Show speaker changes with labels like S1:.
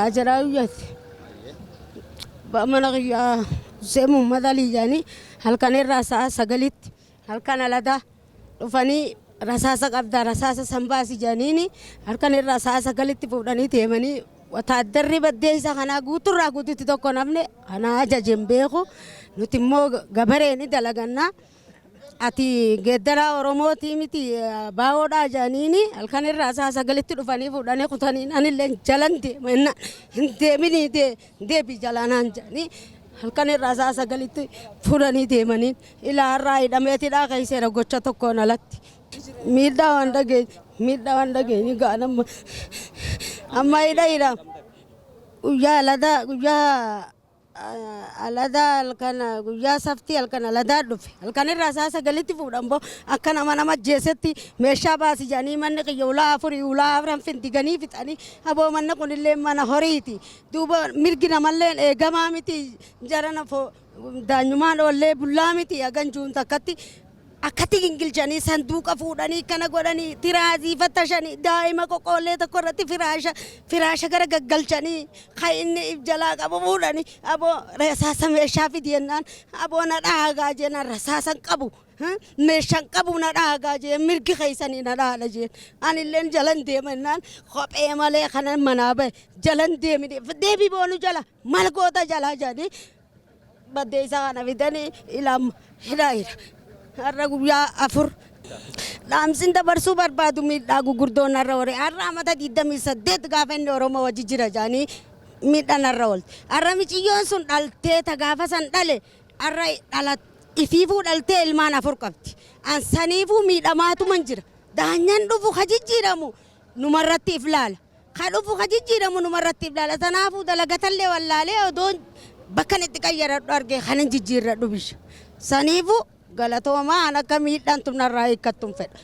S1: Ajaraa guyyaatti. Mana kiyyaa Hussein Muhammad Alii jedhanii halkan irraa sa'a 9tti halkan aladaa dhufanii, rasaasa qabdaa, rasaasa san baasi jedhaniini, halkan irraa sa'a 9tti fuudhanii deemanii. Wataaddarri baddeessa kanaa guuturraa guututti tokko namni kanaa ajaje hin beeku. Nuti immoo gabaree ni dalagannaa. Ati geeddaraa Oromootii miti, baawoodhaa jedhaniini halkan irraa sa'a 9tti dhufanii fuudhanii kutanii. Anillee jalan deema hin deeminii, deebii jalaanaan jedhanii halkan irraa sa'a 9tti fuudhanii deemanii ilaa har'aa hidhameetidhaa keesseera gocha tokkoon alatti. Miidhaa waan dhageenye, miidhaa waan dhageenye ga'an amma amma hidha hidha guyyaa aladaa, guyyaa aladaa, halkan guyyaa saftii halkan aladaa dhufe. Halkan irraa sa'a 9tti fuudhan boo akka nama nama ajjeesetti meeshaa baasi jedhanii. Manni kiyya ulaa afurii, ulaa afran findiganii fixanii. Aboo, manni kunillee mana horiiti. Duuba mirgi namallee eegamaa miti. Jarana daanyumaan oollee bullaa miti. Hagan juun takkatti akkatti gingilchanii sanduuqa fuudhanii kana godhanii tiraazii fattashanii, daa'ima qoqoollee tokko irratti firaasha gara gaggalchanii kan inni if jalaa qabu fuudhanii. Aboo, rasaasa meeshaa fidi jennaan, aboo na dhaagaa jennaan, rasaasan qabu, meeshaan qabu, na dhaagaa jeen, mirgi keessanii na dhaadha jeen. Anilleen jalan deema jennaan kophee malee kanan manaa bahe. Jalan deemine, deebii boonu jala mal goota jalaa jedhanii baddee isaa kana fidanii ilaam hidhaa hidha har'a guyyaa 4. Dhaamsin dabarsuu barbaadu, miidhaa gugurdoon har'a hore. Har'a amata 28 gaafa inni Oromoo wajji jira jedhanii miidhaan har'a oolte. Har'a miciyyoon sun dhaltee ta gaafa san dhale har'a dhala ifiifuu dhaltee ilmaan 4 qabdi. An saniifuu miidhamaatuman jira. Daanyan dhufu ka jijjiiramu numarratti if laala. Ka dhufu ka jijjiiramu numarratti if laala. Tanaafuu dalagatallee wallaalee odoon bakkan itti qayyaradhu argee kanan jijjiirradhu bisha. Saniifuu galatoomaa, an akka miidhaan tun narraa hiikkattuun fedha.